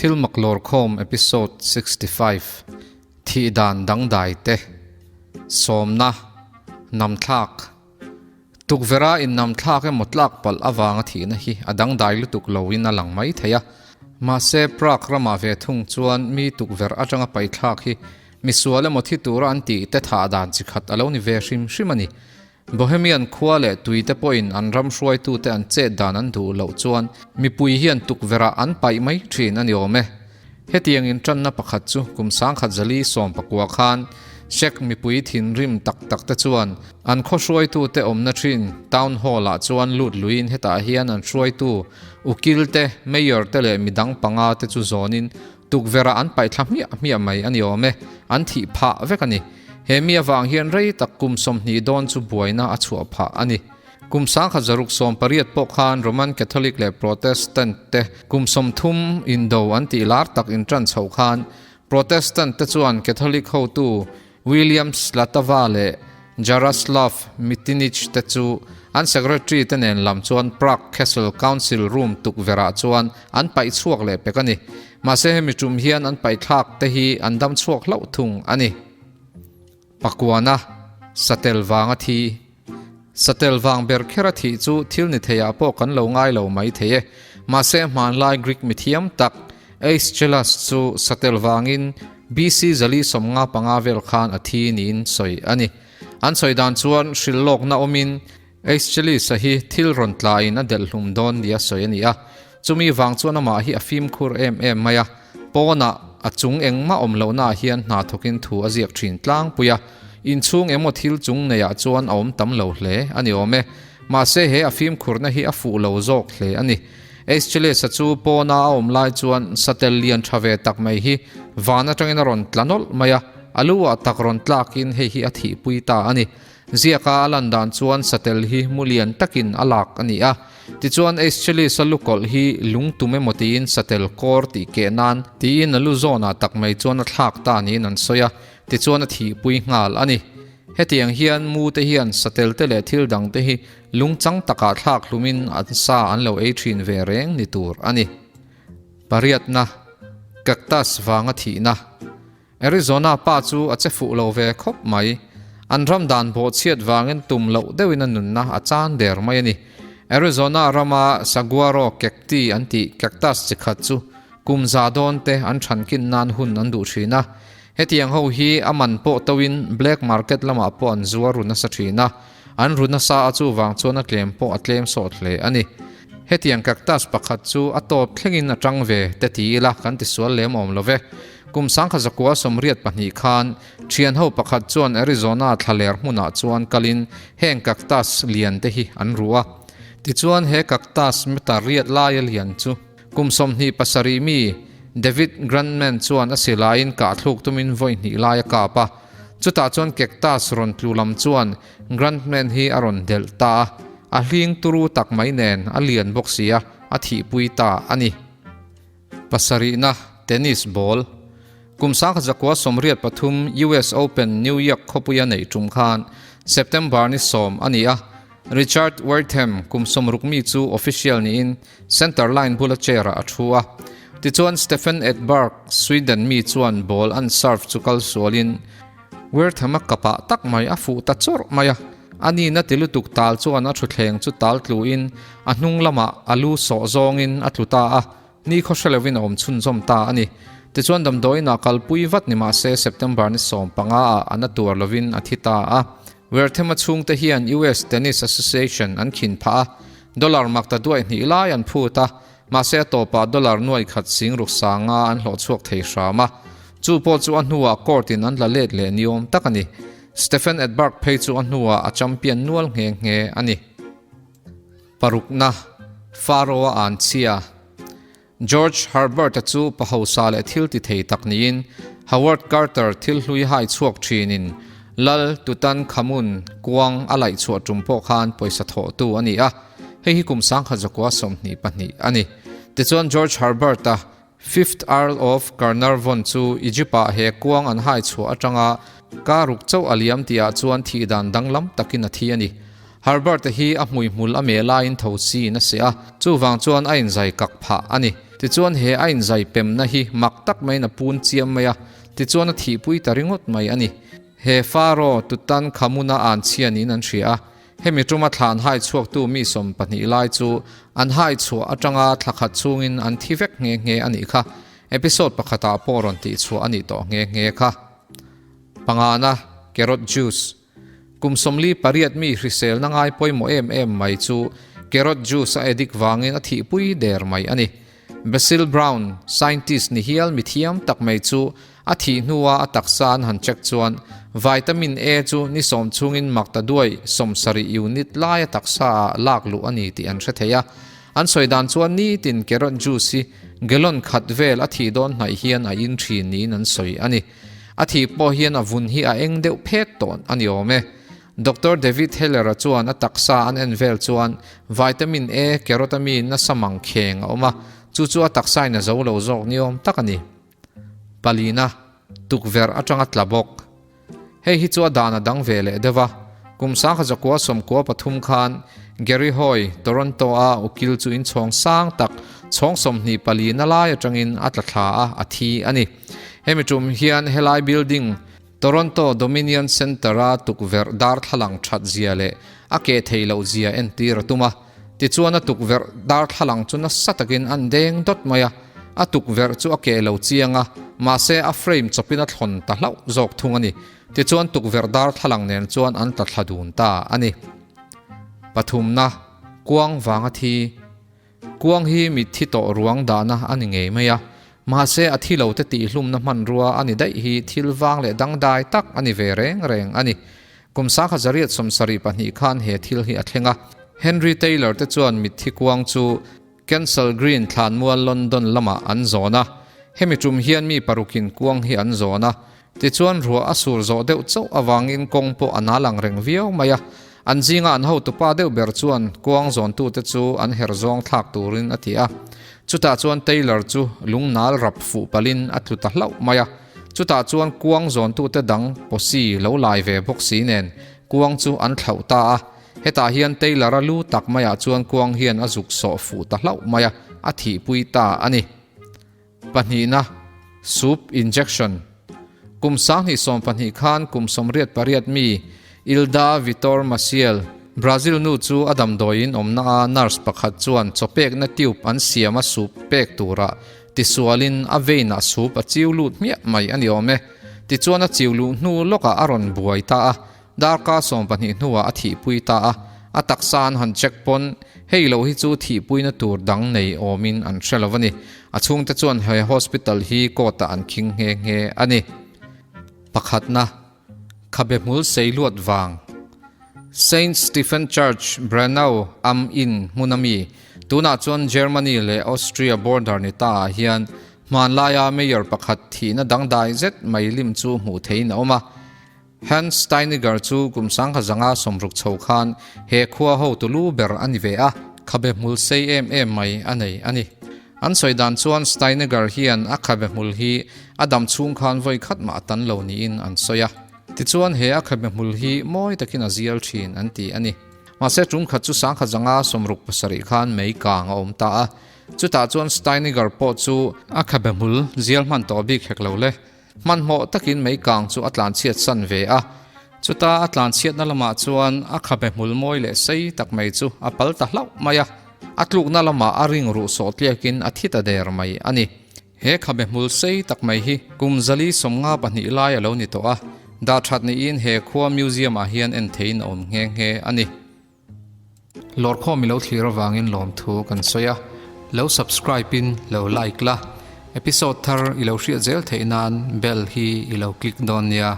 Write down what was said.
Thil mak lawrkhawm Episode 65 Thih dan dangdai te Sawmna Namthlak Tukverha innamthlak emaw tlak palh avanga thihna hi a dangdai lutuk loin a lang mai thei a. Mahse Prague ramah ve thung chuan mi tukverh atanga paithlak hi misual emaw thi tura an tih te thah dan chi khat a lo ni ve hrim hrim a ni. Bohemian khua leh tuite pawhin an ram hruaitute an chet dan an duh loh chuan mipui hian tukverhah an paih mai thin a ni awm e. Hetiang intanna pakhat chu kum 1949 khan Czech mipui thinrim tak tak te chuan an khaw hruaitute awmna thin Town Hall ah chuan lut luiin hetah hian an hruaitu ukil te, mayor te leh midang panga te chu zawnin tukverhah an paih thla hmiah hmiah mai a ni awm e, an thih phah vek a ni. He mi avang hian rei tak kum 20 dawn chu buaina a chhuah phah a ni. Kum 1680 pawh khan Roman Catholic leh Protestant te kum 30 indo an tih lar tak intan chhoh khan Protestant te chuan Catholic hotu William Slatava leh Jaroslav Mitinich te chu an secretary te nen lam chuan Prague Castle Council room tukverhah chuan an paih chhuak leh pek a ni. Mahse hemi tum hian an paih thlak te hi an dam chhuak hlauh thung a ni. Pakuana, Satel vanga thi. Satel vang ber kher a thih chu thil ni theiah pawh kan lo ngai lo mai thei e. Mahse hmanlai Greek mithiam tak Aeschylus chu satel vangin BC 455 vel khan a thi niin sawi a ni. An sawi dan chuan hrilhlawkna awmin Aeschylus-a hi thil rawn tlain a delh hlum dawn nia sawi a ni a. Chumi vang chuan amah hi a fimkhur em em mai a, pawnah a chung engmah awm lohnaah hian hna thawkin thu a ziak thin tlangpui a, inchhung emaw thil chung neiah chuan a awm tam lo hle a ni awm e. Mahse he a fimkhurna hi a fuh lo zawk hle a ni. Aeschylus-a chu pawna a awm lai chuan satel lian tha ve tak mai hi van atangin a rawn tla nawlh mai a, a lu ah tak rawn tlakin hei hi a thihpui ta a ni. Ziaka a lan dan chuan satel hi mu lian takin a lak a ni a. Tichuan Aeschylus-a lukawlh hi lung tum emaw tiin satel kawr tih keh nan tiin a lu zawnah tak mai chuan a thlak ta niin an sawi a, tichuan a thihpui nghal a ni. Hetiang hian mu te hian satel te leh thil dang te hi lungchang takah thlak hlumin an sa an lo ei thin ve reng ni tur a ni. Pariatna, Cactus vanga thihna. Arizona pa chu a che fuh lo ve khawp mai. An ram dan bawhchhiat vangin tum loh deuhin a nunna a chan der mai a ni. Arizona rama saguaro cacti an tih cactus chi khat chu kum za dawn te an thankin nan hun an duh thin a. Hetiang ho hi a man pawh toin black market lamah pawh an zuar ru nasa thin a. An ru nasa a chuvang chuan a tlem pawh a tlem sawt hle a ni. Hetiang cactus pakhat chu a tawp thlengin a tang ve te ti ila kan tisual lem awm lo ve. Kum 1982 khan thianho pakhat chuan Arizona thlaler hmunah chuan kalin heng cactus lian te hi an ruh a. Tichuan he cactus meter riat laia lian chu kum 27 mi David Grantman chuan a silaiin kahthluk tumin vawi hnih lai a kap a. Chutah chuan cactus rawn tlu lam chuan Grantman hi a rawn delh ta a, a hling turu tak mai nen a lian bawk si a, a thihpui ta a ni. Pasarihna, Tennis ball. Kum 1983 US Open New York khawpuia neih tum khan September ni 10 a ni a, Richard Wertham kum 60 mi chu official niin center line bula chair-ah a thu a. Tichuan Stefan Edberg, Sweden mi chuan ball an serve chu kal sualin Wertham a kapah tak mai a fuh ta chawrh mai a. A nihna ti lutuk tal chuan a thutthleng chu tal tluin a hnung lamah a lu sawh zawngin a tlu ta a, ni khaw hre lovin a awm chhunzawm ta a ni. Tichuan damdawiinah kalpui vat ni mahse September ni 15 ah a na tuar lovin a thi ta a. Wertham-a chhungte hian US Tennis Association an khin phah a, dollar makta duai hnih lai an phut a, mahse a tawpah dollar nuai khat sing ruk sanga an hlawh chhuak thei hram a. Chu pawh chu a hnuah court in an la let leh ni awm tak a ni. Stefan Edberg phei chu a hnuah a champion nual nghe nghe a ni. Parukna, Pharaoh-a an chhia. George Herbert-a chu pa hausa leh thil ti thei tak niin Howard Carter thil hlui hai chhuak thinin Lal Tutankhamun kuang a laih chhuah tum pawh khan pawisa thawhtu a ni a, hei hi kum 1922 a ni. Tichuan George Herbert-a Fifth Earl of Carnarvon chu Egypt-ah he kuang an hai chhuah atanga kar ruk chauh a liam tihah chuan thih dan danglam takin a thi a ni. Herbert-a hi a hmuihmul a meh laiin tho siin a seh a, chuvang chuan a inzai kak phah a ni. Tichuan he a inzai pemna hi mak tak maiin a pun chiam mai a, tichuan a thihpui ta ringawt mai a ni. He Pharaoh Tutankhamuna an chhia niin an hria a, hemi tuma thlan hai chhuaktu mi 12 lai chu an hai chhuah atanga thla khat chhungin an thi vek nghe nghe a nih kha. Episode pakhatah pawh rawn tihchhuah a nih tawh nghe nghe kha. Pangana, Carrot Juice. Kum 48 mi hriselna ngai pawimawh em em mai chu carrot juice a addict vangin a thihpui der mai a ni. Basil Brown, scientist ni hial mi thiam tak mai chu a thih hnua a taksa an han check chuan vitamin A chu ni sawm chungin makta duai 70 unit lai a taksa ah lak luh a ni tih an hre thei a. An sawi dan chuan nitin carrot juice hi gallon khat vel a thih dawn hnaih hian a in thin niin an sawi a ni. A thih pawh hian a vun hi a eng deuh phet tawh a ni awm e. Doctor David Heller-a chuan a taksa an en vel chuan vitamin A carotami nasa mang kheng a awm a, chu chu a taksain a zo lo zawk ni awm tak a ni. Palina, tukverh atanga tla bawk. Hei hi chu a dan a dang ve leh deuh a, kum 1993 khan Gary Hoy, Toronto-a ukil chu inchhawng sang tak chhawng 24 na lai atangin a tla thla a, a thi a ni. Hemi tum hian helai building Toronto Dominion Centre-a tukverh darthlalang that zia leh a keh theih loh zia entir a tum a. Tichuan a tukverh darthlalang chu nasa takin an deng dawt mai a, a tukverh chu a keh lo chiang a, mahse a frame chawpin a thlawn ta hlauh zawk thung a ni. Tichuan tukverh darthlalang nen chuan an tla thla dun ta a ni. Pathumna, Kuang vanga thi. Kuang hi mitthi tawh ruang dahna a ni ngei mai a, mahse a thi lo te tihhlumna hmanrua a ni daih hi thil vang leh dangdai tak a ni ve reng reng a ni. Kum 1872 khan he thil hi a thleng a, Henry Taylor te chuan mitthi kuang chu Kensal Green thlanmual London lamah an zawn a, hemi tum hian mi parukin kuang hi an zawn a, Tichuan ruah a sur zawh deuh chauh avangin kawng pawh a nal ang reng viau mai a. An zinga an hotupa deuh ber chuan kuang zawntute chu an her zawng thlak turin a ti a. Chutah chuan Taylor chu lung nal rap fuh palhin a tlu ta hlauh mai a. Chutah chuan kuang zawntute dang pawsi lo lai ve bawk si nen kuang chu an thlauh ta a. Hetah hian Taylor-a lu tak maiah chuan kuang hian a zuk sawh fuh ta hlauh mai a, a thihpui ta a ni. Pahnihna, Soup Injection. Kum 2012 khan kum 88 mi Ilda Vitor Maciel, Brazil nu chu a damdawiin awmna a nurse pakhat chuan chawpekna tube an siam a soup pek tura tisualin a vein ah soup a chiu lut hmiah mai a ni awm e. Tichuan a chiu luh hnu lawkah a rawn buai ta a, Darkar 12 hnuah a thihpui ta a, a taksa an han check pawn hei lo hi chu thihpuina tur dang nei awmin an hre lo a ni. A chhungte chuan he hospital hi court ah an khing nghe nghe a ni. Pakhatna, Khabe hmul sei luat vang. Saint Stephen Church, Brannau am Inn hmun ami, tunah chuan Germany leh Austria border ni ta ah hian hmanlaia mayor pakhat thihna dangdai zet mai lim chu hmuh theihin a awm a. Hans Steiniger chu kum 1960 chho khan he khua hotu lu ber a ni ve a, khabe hmul sei em em mai a nei a ni. An sawi dan chuan Steiniger hian a khabe hmul hi a dam chhung khan vawi khat mah a tan lo niin an sawi a. Tichuan he a khabe hmul hi mawi takin a zial thin an ti a ni. Mahse tum khat chu 1967 khan mei kang a awm ta a, chutah chuan Steiniger pawh chu a khabe hmul zial hman tawh bik hek lo le. Hmanhmawh takin mei kang chu a tlanchhiat san ve a, chuta a tlanchhiatna lamah chuan a khabe hmul mawi leh sei tak mai chu a pal ta hlauh mai a, a tlukna lamah a ring ruh sawh tliakin a thi ta der mai a ni. He khabe hmul sei tak mai hi kum 452 lai a lo ni tawh a, dah that niin he khua museum ah hian en theiin a awm nghe nghe a ni. Lawrkhawm i lo thlir avangin lawmthu kan sawi a, lo subscribe in lo like la, episode thar i lo hriat zel theih nan bell hi i lo click dawn nia.